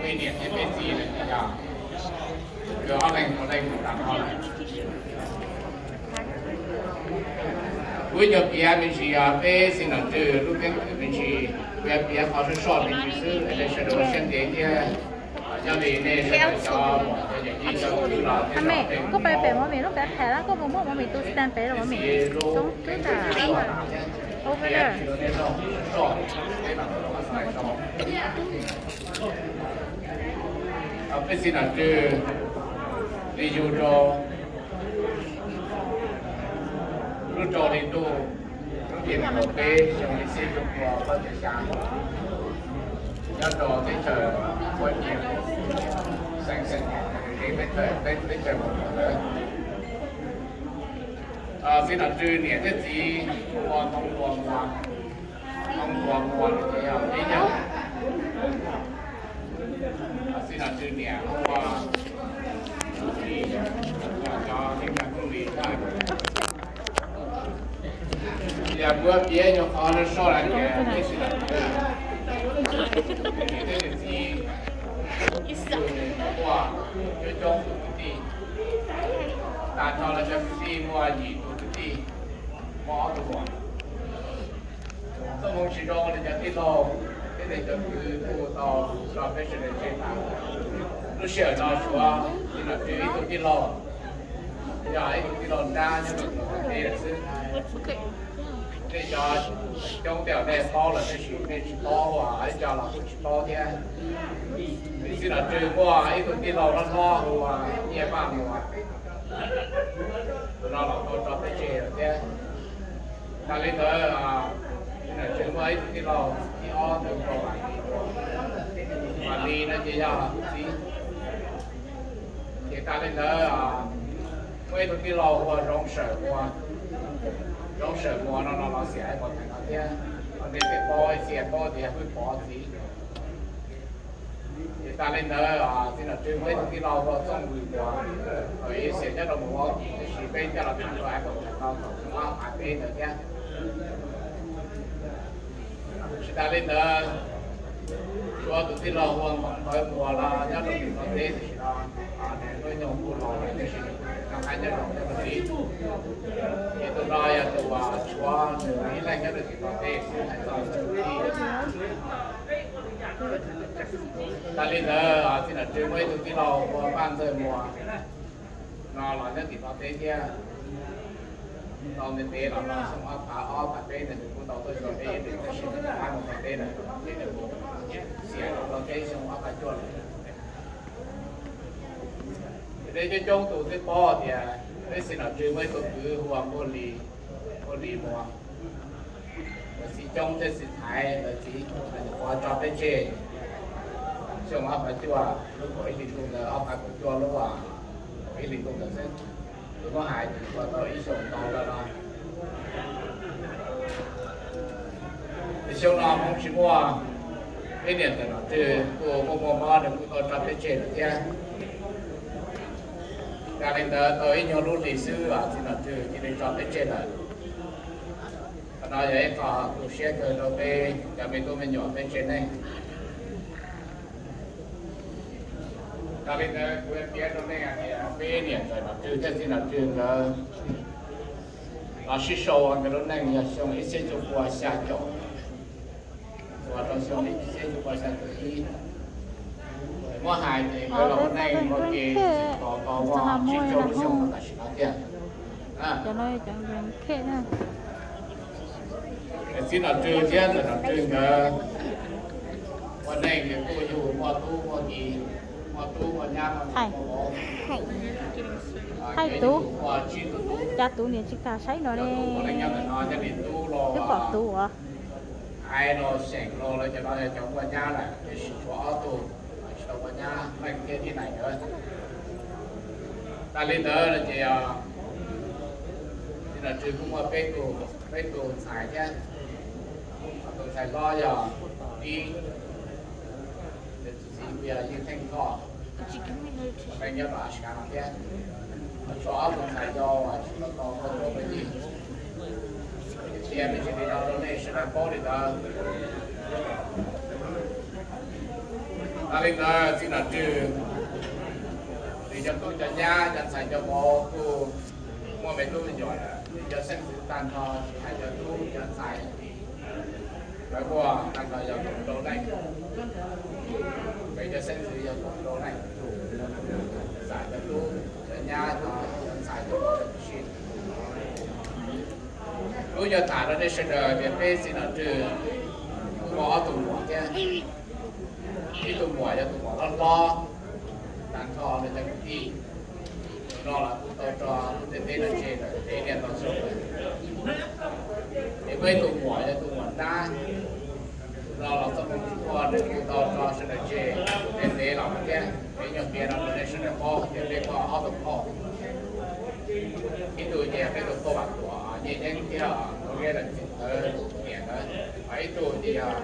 Peb niam thiab peb txiv lawm, yog ob leeg ua leej mus tas nrho lawm. Kuv cov piav me ntsis, yog peb xib nom tswv lub keeb kwm me ntsis, kuv yuav piav qhov soj soj me ntsis xwb, es nej sawv daws ua siab ntev thiab. Nyob li nej sawv daws cov muam cov yawm yij cov kwv los thiab, koj pais pem mov mis lub kav tham na, koj puas muaj mov mis tu stand pem los mov mis toob twb tas over there. Peb xib nom tswv li yug rau lub rau hli ntuj, lub tim nees nkaum peb xyoo ib txhiab cuaj pua plaub caug xya, nyob rau teb chaws Puas Nyias, xeev Xeem, teb chaws Mos Kos ntawd. Xib nom tswv niam thiab txiv hu ua Ntoo Ntuas Muas. Ntoo Ntuas Muas ces yog peb yawg. Xib nom tswv niam hu ua Lis, cov neej tsa Hmoob Lis. Yog kuv piav nyuag qhov no soj na ces peb xib nom tswv niam thiab txiv ua coob coob tus kwv tij. Tag nrho lawv cov kwv tij muaj yim tus kwv tij, muaj ob tug muam. Txoj hmoo tsis zoo li cov tij laug thiab cov kwv kuj tau tso peb sawv daws tseg tas. Lub sij hawm no tshuav xib nom tswv ib tug tij laug, yog ib tug tij laug nrab nyob rau tim Nplog teb lawm xwb. Tej cov coob tej nej paub lawm tab sis nej tsis paub, ib co los kuj tsis paub thiab. Xib nom tswv muaj ib tug tij laug hlob hlob hu ua Nyiaj Vaj Muas, tus no los tau tso peb tseg lawm thiab. Tas li ntawd, xib nom tswv muaj ib tug tij laug thib ob hu ua Vam Lis, Vam Lis no ces yog txiv. Ces tas li ntawd, muaj ib tug tij laug hu ua Zoov Sawm Muas, Zoov Sawm Muas no no los xiam hais pom them no thiab, nej tej paub ib txhia paub tias yog Hwj Pov txiv. Ces tas li ntawd, xib nom tswv muaj ib tug tij laug hu ua Txooj Vwm Muas, thaum ub xiam nyob rau mus ua kis tab sis peb coj los tham rau hais pom them no thaum xyoo ob phav peb ntawd thiab. Tsis tas li ntawd, tshuav tus tij laug hu ua Npov Npawg Muas los nyob rau tim Nplog teb, tam sim no nws lub nyuag kuj laus lawm tab sis nws nqa nyob rau tim Nplog teb. Ces tus no yog tus uas tshuav nws ib leeg nyob rau tim Nplog teb xwb hais txog tus tij. Tas li ntawd, xib nom tswv muaj ib tug tij laug hu ua Paj Ntxawg Muas no los nyob tim Nplog teb thiab. Tau ntev ntev los no xyoo ob phav ob phav peb ntawd nws kuj tau tuaj xyuas peb ib pliag tab sis nws rov qab mus Nplog teb lawm, ces nws mus xiam rau Nplog teb xyoo ob phav cuaj lawm. Ces nej coob coob tus twb paub tias peb xib nom tswv muaj ib tug kwv hu ua Npuag Lis, Npuag Lis Muas. Lawv txiv coob thiab txiv thaiv, lawv txiv nyuam qhuav tso peb tseg xyoo ob phav cuaj, lub kaum ib hli ntuj ntawd, ob phav kaum cuaj lub kaum ib hli ntuj ntawd xwb. Tus muab hais ces tau ib xyoos ntau lawm no. Ces xyoo no Hmoob tsis muaj, peb niam ntxawm Nom Tswg kuj muaj muaj mob, nws kuj tau tso peb tseg lawm thiab. Yog li ntawd tau ib nyuag lub hlis xwb, txiv Nom Tswg cia li tso peb tseg lawm. Qhov no yog ib qho tu siab kawg rau peb cov me tub me nyuam peb tsev neeg. Yog li ntawd kuv piav rau nej hais tias peb niam ntxawm Nom Tswg thiab txiv Nom Tswg nkawd los sib sau ua nkawd lub neej yog xyoo ib txhiab cuaj pua xya caum, txuas rau xyoo ib txhiab cuaj pua xya caum ib. Muab hais ces nkawd los ua neej ua ke txog tau muaj tsib caug lub xyoo tam sim no tiag. Txiv Nom Tswg thiab ntxawm Nom Tswg nkawd ua neej ces kuj yug muaj tub muaj ki, muaj tub muaj nyab, muaj tub muaj vauv. Thaij tub, cas tub niam tsis kam saib no ne. Twb pom tub os. Hais los seem los lawv cov no yog cov muaj nyab lawm, tiam sis tshuav ob tug tsis tau muaj nyab, Meej thiab Tib Nais nkawd. Tas li ntawd no ces txiv Nom Tswg kuj muaj peb tug, peb tug ntxhais thiab. Tus ntxhais hlob yog Tib, tus txiv kuj yog Yeej Theej Thoj, Meej nyob rau Asia no thiab. Tshuav ob tug ntxhais yau tsis tau tau muaj tub muaj ki. Qhia me ntsis li no rau nej sawv daws paub li ntawd. Tag li ntawd txiv nom tswv, nws cov tub cov nyab cov ntxhais cov vauv kuj muaj me tub me nyuam lawm, nws cov xeeb ntxwv tag nrho tsis hais cov tub cov ntxhais, lawv muaj tag nrho yog kaum rau leej. Peb cov xeeb ntxwv yog kaum rau leej, txawm cov tub cov nyab cov ntxhais cov vauv tib si. Kuv yuav tham rau nej sawv daws tias peb txiv nom tswv kuj muaj ob tug muam thiab. Ib tug muam yog tus muam hlob hlob, tag nrho nws cov kwv tij, tus no los kuj tau tso lub ntiaj teb no tseg lawm, peb niaj ntau xyoo lawm. Es muaj ib tug muam yog tus muam nab, tus no los txoj hmoo tsis muaj, nws kuj tau tso sawv daws tseg, ntev ntev los thiab. Peb nyuag pliag no rau nej sawv daws paub tias peb muaj ob tug phauj. Ib tug ces yog peb tus phauj Vam Tuam, Nyiaj Yeeb thiab Nuv Liab lawv txiv ntawd niam ntawd, ho ib tug ces yog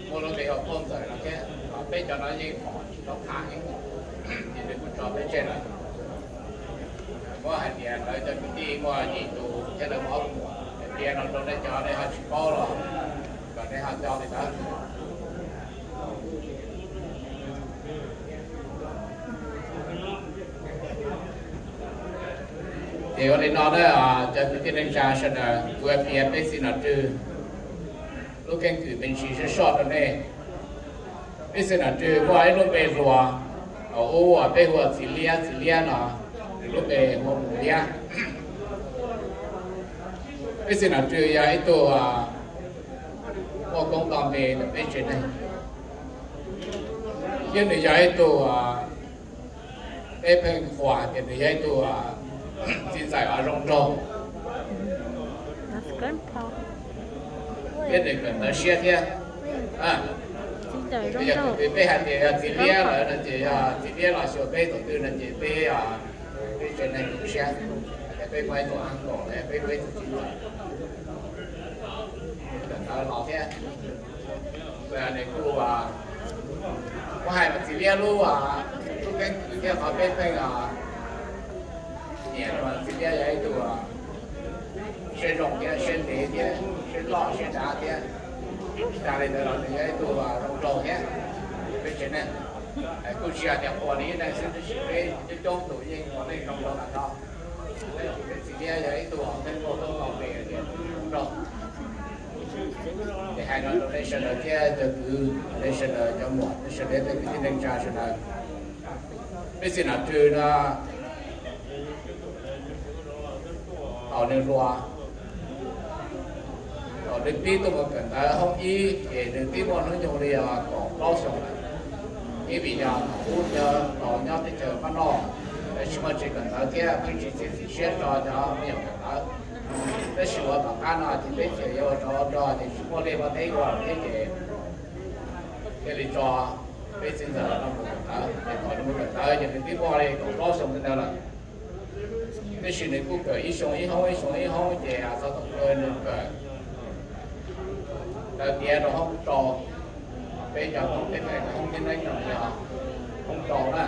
muaj lub npe hu ua phauj Ntxawm no thiab. Peb cov no yeej pom tsis tau qab heev, ces nws kuj tso peb tseg lawm. Muab hais tias lawv cov kwv tij muaj yim tus thiab lawv muaj ob tug muam, pliag no rau nej cov nej ho tsis paub los kom nej ho coj li ntawd. Ces ua li no na, cov kwv tij neej tsa sawv daws, kuv piav peb txiv nom tswv lub keeb kwm me ntsis soj soj rau nej. Peb txiv nom tswv muaj ib lub npe hluas, thaum ub uas peb hu ua txiv liab, txiv liab no, nws lub npe hu ua Mus Liab. Peb txiv nom tswv yog ib tug muaj koob nto npe ntawm peb tsev neeg, thiab nws yog ib tug, peb pheej qhuas tias nws yog ib tug txiv ntxawm uas zoo nraug, thiab nws kawm ntawv siab thiab. Yog tus twg peb hais tias yog txiv liab lawm no ces yog txiv liab los xyuas peb tus twg no ces peb, peb tsev neeg zoo siab, peb muaj ib tug uncle, peb muaj ib tug txiv ntxawm kawm ntawv los thiab. Nws kuj muab hais mas txiv liab lub, lub keeb kwm thiab qhov peb pheej nyiam no mas txiv liab yog ib tug siab zoo thiab siab ntev thiab siab loj siab dav thiab. Tsis tas li ntawd los nws yog ib tug zoo nraug thiab. Peb tsev neeg kuj tsis hais tias qhuas li neeg xwb tab sis peb coob coob tus yeej ua neej zoo rau tas nrho. Peb txiv liab yog ib tug uas pheej muaj koob nto npe tias zoo nraug. Ces hais no rau nej sawv daws thiab cov kwv, nej sawv daws cov muam, nej sawv daws tej kwv tij neej tsa sawv daws. Peb txiv nom tswv no thaum nws hluas, thaum nws pib tuaj mus kawm ntawv hoob ib ces nws twb muaj hnub nyoog li kaum plaub xyoos lawm. Ib vim yog thaum ub nyob, thaum nyob teb chaws Fab Noj, lawv tsis muaj tsev kawm ntawv thiab pheej tsis txiav txim siab tso cov me nyuam kawm ntawv. Tab sis uas tom qab no ces peb txiv yuav ua tsov ua rog ces tsis muaj liaj muaj teb ua lawm thiab ces thiaj li tso peb txiv ntxawm no mus kawm ntawv. Ces thaum nws mus kawm ntawv ces nws twb muaj li kaum plaub xyoo ntawd lawm. Tab sis nws kuj kawm ib xyoo ib hoob ib xyoo ib hoob ces txog thaum kawg nws kawm ntawv tiav rau hoob rau, peb cov Hmoob peb hais hoob thiab neeb no yog hoob rau na.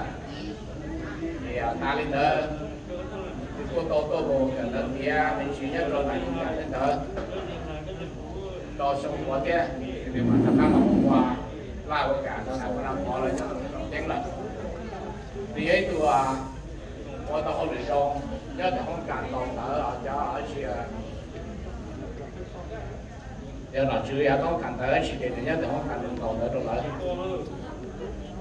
Ces tas li ntawd, nws kuj tau tuaj mus kawm ntawv tiav me ntsis nyob rau nram ntawd rau xyoo ntawd thiab, nws mam rov qab los mus ua laj ua kam rau nram Nplog Pov lawv cov tsoom ceeb lawm. Nws yog ib tug ua tau hauj lwm zoo, nyob tom hoob kas ntaus ntawv cov tsis yog nom tswv yav toob kas ntawd tab sis ces nws nyob tom hoob kas nws ntaus ntawv rau lawv.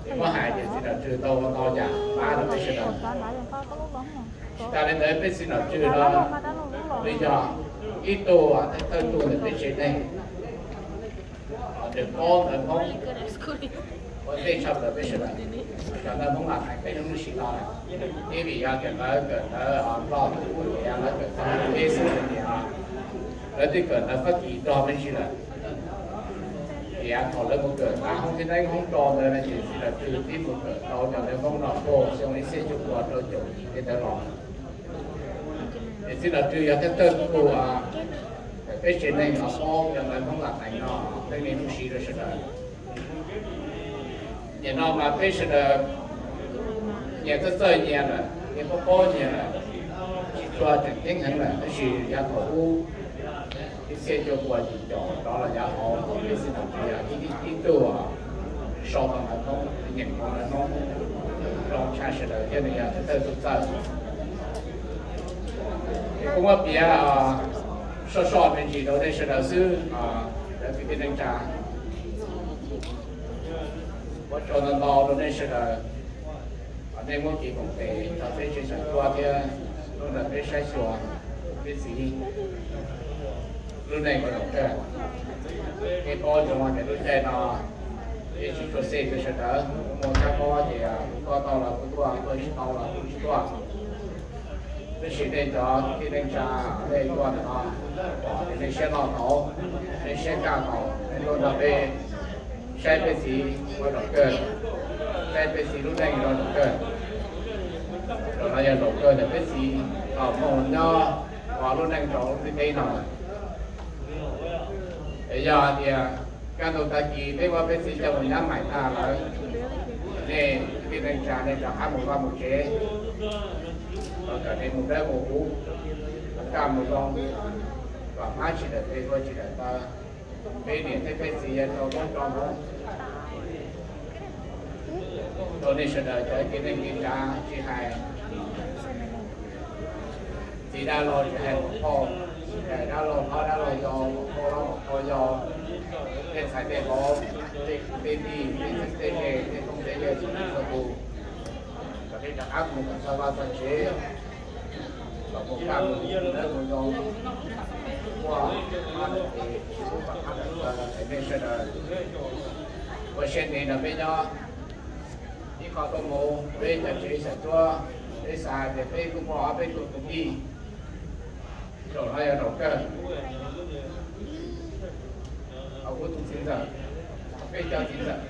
Ces muab hais tias txiv nom tswv tau ua ntau yam pab rau peb sawv daws. Tsis tas li ntawd peb txiv nom tswv no nws yog ib tug thawj tug ntawm peb tsev neeg, nws paub ntawv Hmoob ua ntej tshaj plaws peb sawv daws. Cov ntawv Hmoob Lam Theem peb hnub lub sij hawm no, ib vim yog kawm ntawv, kawm ntawv Nplog tus ub ces lawv kawm txog hoob peb xwb ces lawv twb kawm ntawv Fab Kis nrog me ntsis lawm. Ces thaum lawv mus kawm ntawv hoob thib neeb hoob rau ntawd no ces txiv nom tswv twb mus kawm tau cov ntawv Hmoob no puag xyoo ib txhiab cuaj pua rau caum yim tej ntawd los. Ces txiv nom tswv yog thawj thawj tug peb tsev neeg los paub cov ntawv Hmoob Lam Theem no, peb me lub siv rau sawv daws. Nim no mas peb sawv daws nyias txawj txawj nyias lawm, nyias paub paub nyias lawm, tsis tshua tseem ceeb heev lawm, tab sis yav thaum ub ib txhiab cuaj pua yim caum rov los yav hauv, peb txiv nom tswv yog ib tug sau rau ntawv Hmoob, nyeem rau ntawv Hmoob, zoo tshaj sawv daws thiab nws yog thawj thawj txuj txawj. Es kuv muab piav soj soj me ntsis rau nej sawv daws xwb, cov kwv tij neej tsa. Ua tsaug ntau ntau rau nej sawv daws, nej muab kev koom tes rau peb tsev xeem Suav thiab lub nra peb saib xyuas peb txiv lub neej ua zaum kawg. Peb paub zoo tias lub caij no peb tsis tshua safe rau sawv daws, muaj kab mob ces kuv tuaj tau los kuv tuaj, tuaj tsis tau los kuv tsis tuaj. Tab sis nej cov kwv tij neej tsa, nej tuaj ntawm no, pom tias nej siab loj tau, nej siab kaj tau, nej tuaj nrog peb saib peb txiv ua zaum kawg, saib peb txiv lub neej ua zaum kawg. Zaum no yog zaum kawg ntawm peb txiv los mus nyob ua lub neej rau lub ntiaj teb no. Es yog hais tias kaj ntug tag kis peb muab peb txiv coj mus nyab maim tag lawm, nej kwv tij neej tsa nej rov qab mus vaj mus tsev, kom nej mus dawb mus huv, kaj mus zoo, kom hmab tsis dawm pes, hlua tsis dawm taw, peb niam thiab peb txiv yuav rau mob rau hmoov. Rau nej sawv daws cov kwv tij neej tsa tsis hais txiv dab laug tsis hais muam phauj, tsis hais dab laug hlob dab laug yau, muam phauj hlob muam phauj yau, tej ntxhais tej vauv, tej kwv tej tij, tej txheeb tej ze, tej phooj tej ywg txhua tus, kom nej rov qab mus kom txog vaj txog tsev, kom mus kaj mus huv, mus dawb mus zoo, ua hmab ntev, tsis pub kom hmab ntev, es nej sawv daws ua siab ntev nrog peb nyob. Ib qho tuaj mus peb cov tsev xeem Suav, peb xav tias peb kuj muaj ob peb tug kwv tij, zaum no yog zaum kawg. Kuv tus txiv ntxawm, peb cov txiv ntxawm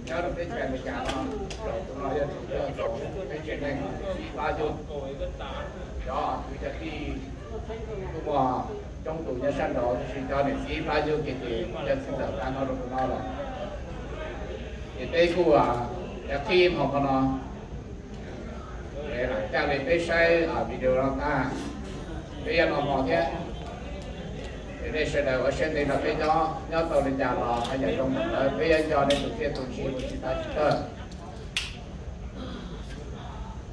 nyob rau teb chaws Amelikas no, zaum no yog zaum kawg rau peb tsev neeg txiv pab yug. Cov kwv cov tij kuj muaj coob tus nyob sab nraud, tab sis cov niam txiv pab yug kiag ces cov txiv ntxawm tag nrho rau tus no lawm. Ces peb kuj yuav qhib hmo no, es lam caj li peb saib video no tag, peb yuav noj hmo thiab. Es nej sawv daws ua siab ntev nrog peb nyob, nyob tau li cas los haj yam zoo ntawd, peb yuav nco nej tus txiaj tus ntsig mus tsis tag tsis kawg.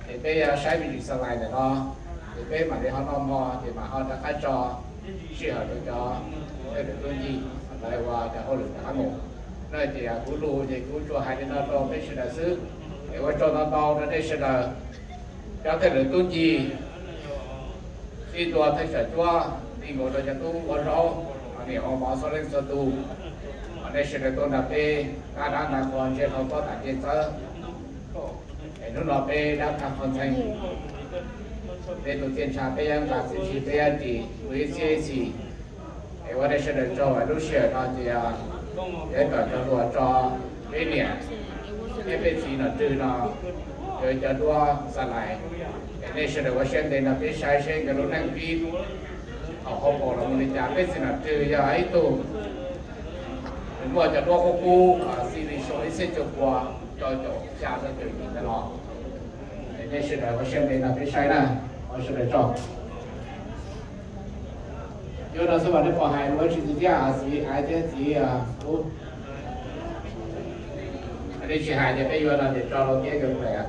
Ces peb yuav saib me ntsis xas lais ntawm no, ces peb mam li ho noj hmo, ces mam ho rov qab tso sij hawm rau cov thawj lwm tub ncig lawv ua cov hauj lwm rov qab mus. No ces kuv lus ces kuv tsuas hais li no rau peb sawv daws xwb. Es ua tsaug ntau ntau rau nej sawv daws, cov thawj lwm tub ncig, txij ntua thawj xeem Suav, txij nkaus rau cov tub ua zaub, niam ua mov, xov leej txhua tus, nej sawv daws tuaj nrog peb nqa dab nqa qhua ntsia rau pob tag kev txawb. Es hnub no peb dab tag qhua ntxhee, peb tus txiaj ntsha peb yuav nqa txiaj ntsig peb yuav ris mus ib txhiab ib txhis. Es ua nej sawv daws tsaug, lub sij hawm no ces yuav kom cov hluas tso peb niam thiab peb txiv nom tswv no, yuav cov duab xas lais. Es nej sawv daws ua siab ntev nrog peb saib seb nkawd lub neej pib thaum hauv paus los mus li cas. Peb txiv nom tswv yog ib tug nws muaj cov duab qub qub, xij li xyoo ib txhiab cuaj pua rau caum xya rau caum yim ntawd los. Es nej sawv daws ua siab ntev nrog peb saib na, ua sawv daws tsaug. Yuav no xwb mas nej pom hais ua tsis txiv thiab, txiv aiv thiab txiv ub. Nej tsis hais ces peb yuav no ces tso rau thiab nkawd pem.